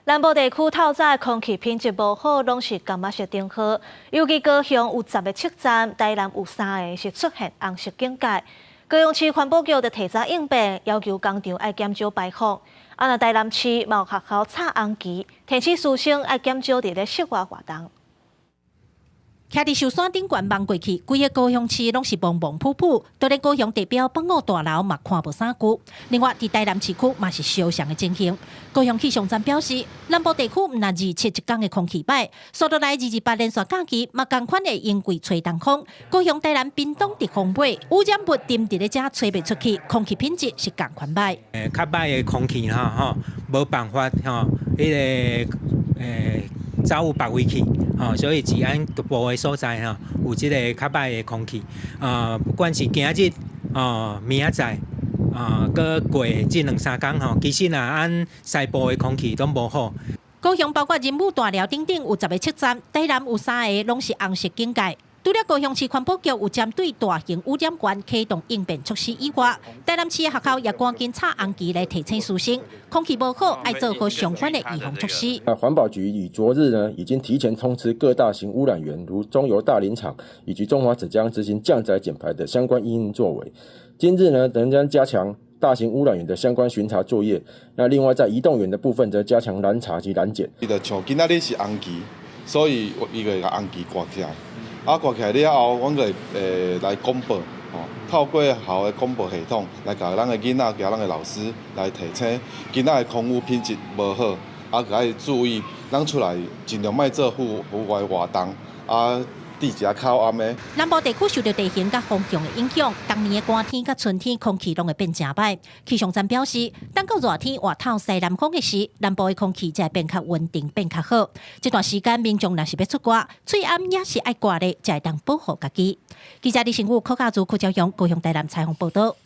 南部地區透早空氣品質無好，攏是柑仔色燈號。尤其高雄有十個測站，台南有三個是出現紅色警戒。高雄市環保局就提早應變，要求工廠愛減少排放。啊，若台南市嘛有學校插紅旗，提醒師生愛減少佇咧室外活動。徛佇壽山頂懸望過去，規个高雄市攏是濛濛浡浡，就連高雄地標北五大樓嘛看無三舊。另外，佇台南市區嘛是相像的情形。高雄氣象站表示，南部地區毋但二七一工的空氣歹，紲落來二二八連續假期嘛仝款會因為吹東風。高雄、台南、屏東佇風尾，污染物沉佇咧遮吹袂出去，空氣品質是仝款歹。較歹的空氣吼吼，無辦法吼，彼个走別位去，吼，所以治安局部的所在吼，有這个較歹的空氣，啊，不管是今日，哦，明仔載，啊，閣過這兩三工吼，其實啊，按西部的空氣攏無好。高雄包括仁武大寮等等有十个測站，台南有三个攏是紅色警戒。除了高雄市環保局有針對大型污染源啟動應變措施以外，台南市的學校也趕緊插紅旗來提醒師生，空氣無好，愛做好相關的預防措施。那環保局於昨日呢，已經提前通知各大型污染源，如中油大林廠以及中華紙漿執行降載減排的相關因應作為。今日呢，仍將加強大型污染源的相關巡查作業。那另外在移動源的部分，則加強攔查及攔檢。伊就像今仔日是紅旗，所以伊就會共紅旗掛起來。啊，掛起來了後，阮就會來廣播，吼，透過學校的廣播系統來共咱的囡仔、共咱的老師來提醒，今仔的空污品質無好，啊，閣愛注意，咱出來盡量莫做戶戶外活動，啊。佇一下較暗的。南部地區受著地形佮風向的影響，當年的寒天佮春天空氣攏會變誠歹。氣象站表示，等到熱天外透西南風的時，南部的空氣才會變較穩定，變較好。這段時間民眾若是欲出外，喙罨也是愛掛咧，才會當保護家己。記者李成武、柯家祖、柯朝陽、高雄台南採訪報導。